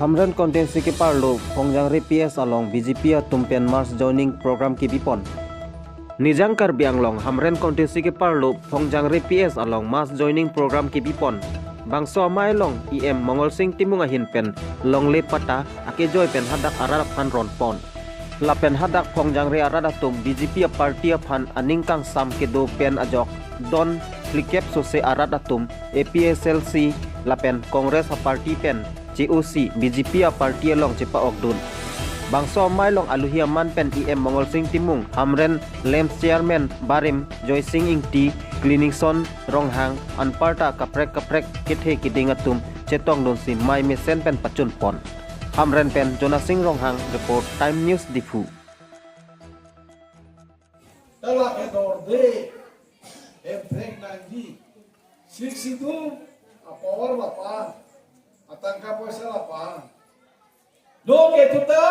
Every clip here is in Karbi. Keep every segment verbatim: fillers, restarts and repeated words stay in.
Hamren constituency keparlo Phongjangre P S along B J P atum pen mass joining program kebipon. Nijang Karbi Anglong Hamren constituency keparlo Phongjangre P S along mass joining program kebipon. Bangso amei along E M Mongol Sing Timung ahin pen longle patta akejoi pen hadak arat aphan ronpon. Lapen hadak Phongjangre arat atum B J P aparty aphan aning kangsam kedo pen ajok don phlikep sose arat atum A P H L C lapen Congress aparty pen C O C B J P aparty along chepa-okdun. Bangso amei along aluhi aman pen E M Mongol Sing Timung, Hamren LAMPS chairman barim Joysing Ingti, Cleaningson Ronghang, anparta kaprek kaprek kethe keding atum chetongdunsi mei mesen pen pachunpon. Hamren pen Jonasing Ronghang report, Time News Diphu. Tala ke dorde, Hemprek nangji. Sixth Schedule apower lapu-an, atangka poisa lapu-an. Lo ke tuta,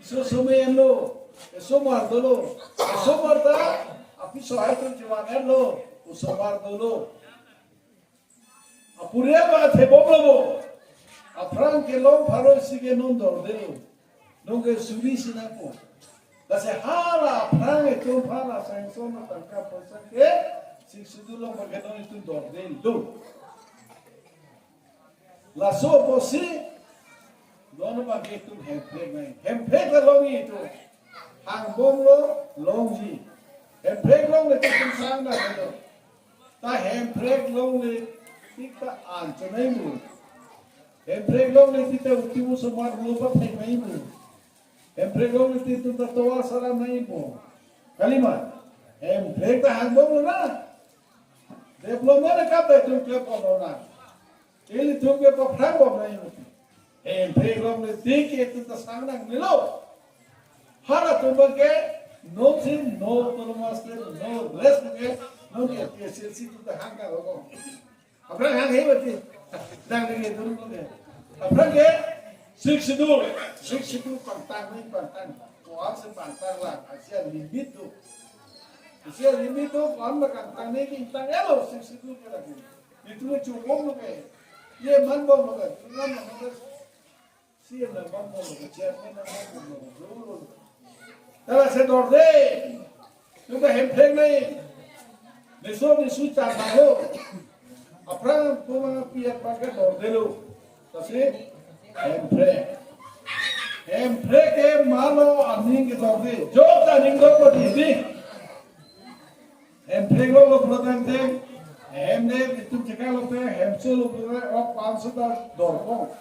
iso somar lo, osomar dolo, osomar ta, apiso hai tum chiwan lo, osomar dolo. Apurian ba thebom lo bo. Aphrang kelong pharo isi ke non dorde lo. Non ke suri sinangpo. Lasi hala aphrang etum aphan a-sanction atangka poisa ke Sixth Schedule along ba ke non itum dorde lo. Laso apotsi non ba ke itum hemprek nai. Hemprek ta longji itum. Hangbom lo longji. Hemprek longle tik itum sang nanglo. Ta hemprek longle tik ta an chonai mu. Hemprek longle tik ta uti osomar lo pathek nai mu. Hemprek longle tik itum ta tovar saran nai mu. Kalima. Hemprek ta hangbom lo na. Development akam ta itum klepon lo na. Ilitum ke paphrang bom nai mu. Hemprek longle tik ke itum ta sang nangnelo. Halatum abang ke, no thing, no autonomous state, no rest ke, non ke P S L C atum ta hang ka lo. Aphrang hang he mati. Dang ne ke dun ko ke. Aphrang ke, Sixth Schedule, Sixth Schedule pangtang nai pangtang. Ko-an si pangtang lang, asia limit do. Asia limit do, ko-an ma pangtang nai pangtang elo, Sixth Schedule ke lagi. Itum chubom lo ke. Ye manbom lo ke. Itum manbom lo ke. C E M nangmanbom lo ke. Chairman nangmanbom lo ke. Dolo. Tala si dorde. Itum ta hemprek nai. Neso nesu char lo. Aphrang puma pi aphrang ke dorde lo. Lasi hemprek. Hemprek ke malo aning ke dorde. Jo ta aning do ko di di. Hemprek lo lo pulo tangte, hem ne itum chekang lote, hemso lo pulote, ok panso ta dorpo.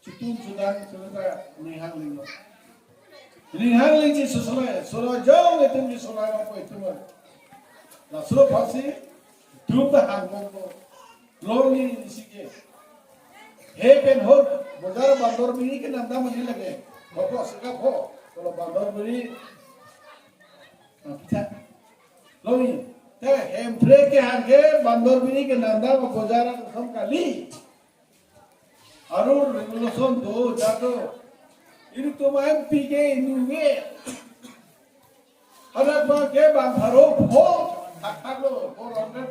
Chitun chudang chudang ta ninghang linglo. Ninghang lingji sosolai, sola jong itum ji solai lo po itum. Laso apotsi, itum ta hangbom po. Longji isi ke. He pen hot, bojar bandor biri ke namdam ani lake. Hoko sika ho, kalau bandor biri. Nah, kita. Longji, te hemprek ke hangke bandor biri ke namdam bojar atum kali. Arur revolution do jado. Ilitum M P ke inut ke. Hadak abang ke bang pharo pho. Thak thak lo, four hundred.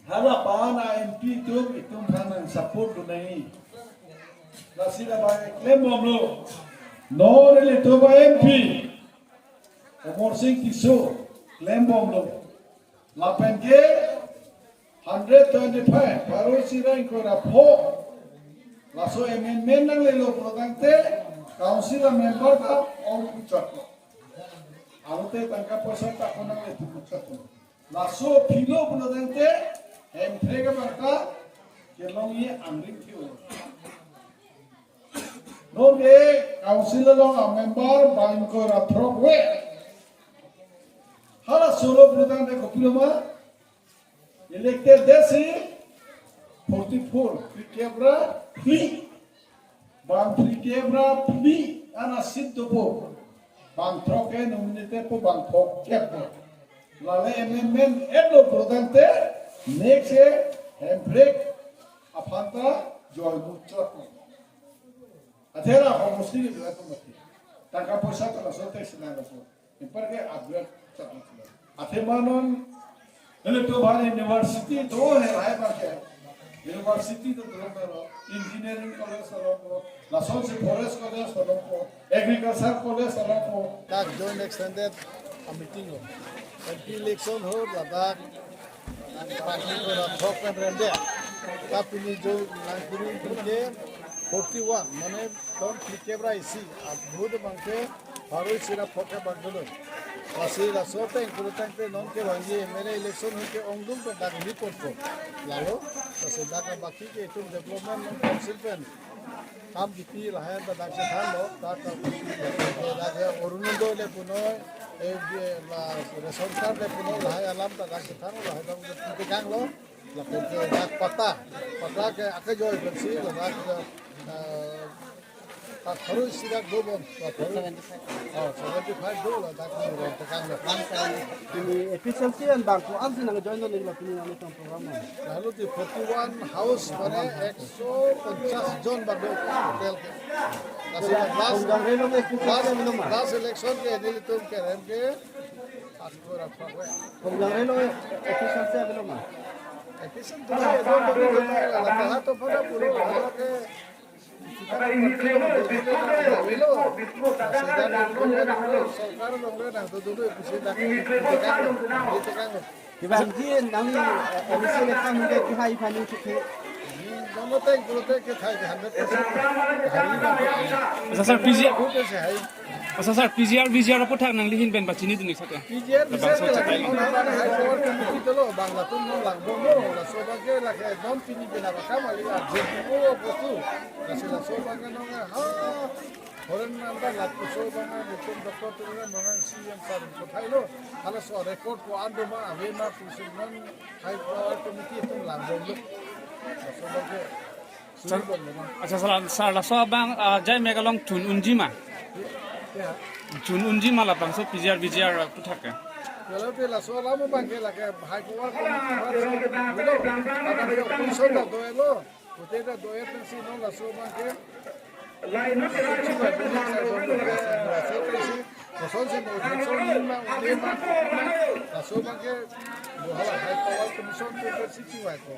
Hala aphan a-M P atum itum aphan nang support do nai. Lasi la bang klembomlo. Non ilitum a-M P Amarsing Tisso klembomlo. Lapen ke hundred twenty-five, pharo isi ra ingkoi ra pho. Laso amendment nanglelo pulo tangte, council a-member ta ongpuchotlo. Alote tangka poisa ta konang le puchotlo. Laso philo pulo tangte, hemprek abang ta kelongji angring thio. Non ke council along a-member bang ingkoi ra throk ave. Hala solo pulo tangte kopilo ma? Elected desi forty-four, phlikep ra phli. Bang phlikep ra phli an a-seat dopo. Bang throk ke nominated po bang phokep po. Lale amendment et lo pulo tangte next ke hemprek aphan ta join muchot. Athe la homosti ke jula tum mati. Tangka poisa ta laso tax nang laso. Anpar ke upgrade chot mati. Athe ma non, nelitum aphan university do he hai ma ke. Nelitum University do dolo, engineering college dolo, lasonsi forest college dolo, agriculture college dolo. Dak joint extended meeting lo. M P election ho, ladak party ko la thok pen rende. Ta pini jo nangkiri ke forty one, mane tong phlikep ra isi, abhut abang ke pharo isi ra phongo abang dolo. Lasi laso teng pura teng pe non kevangji M L A election ho ke ongdung pen dak report ko. Lalo, lasi dak baki ke itum development non council pen kam kipi lahai ta dak chethanlo, dak, dak Orunodoi le punoi, eh, la ration card le punoi, lahai alam ta dak chethanlo, lahai abang pi tekanglo. Lapen ke dak patta, patta ke akejoi pensi ladak, eh, dak pharo isi dak dobom, dak pharo. Oh, seventy five do ladak ni ron tekanglo. Pini efficiency an bang ko-ansi nangjoin lo neli pini nanglitum program lo. Lalu di forty one house mane ekso ponchas jon bado total ke. Lasi last, Khumjang Relong efficiency last, avelo ma? Last election ke nelitum kerem ke Khumjang Relong efficiency avelo ma? Efficient to hai, ekdom bagi to hai, la kaha to pada puro, hala ke. Sorkar along le nangtodun efficient dak, tekang, tekang. Kevangji nangli, eh, M A C election ke kehai aphan nangchikhe. Dono teng, puro teng kethai ke hundred percent. Asa sir, P G R. Puro ke se hai. Asa sir, P G R, V G R aphuthak nangli ahin pen pachini dun ik sate. P G R, Labangso V G R chetai lagi. High power committee dolo, bang latum non langbomlo, laso abang ke lake ekdom pini pina bakam ali urgent ko bostu. Lasi laso abang ke non ha, foreign member lapuso abang ke, Doctor Tuliram abang ke C M sir ko thailo. Halaso record ko-an doma ave ma pusi non high power committee atum langbomlo. Laso abang ke Sir, accha, sir, sir, laso abang, ah, jai mek along chun unji ma? Ya. Chun unji ma labangso P G R, V G R aphuthak ke? Kalau pe laso alam abang ke lake high power committee abang ke, you know, abang ke opposition ta do-etlo, vote ta do-et pensi non laso abang ke. Laso pensi, laso pensi, laso abang ke, high power commission pensi chingvai ko.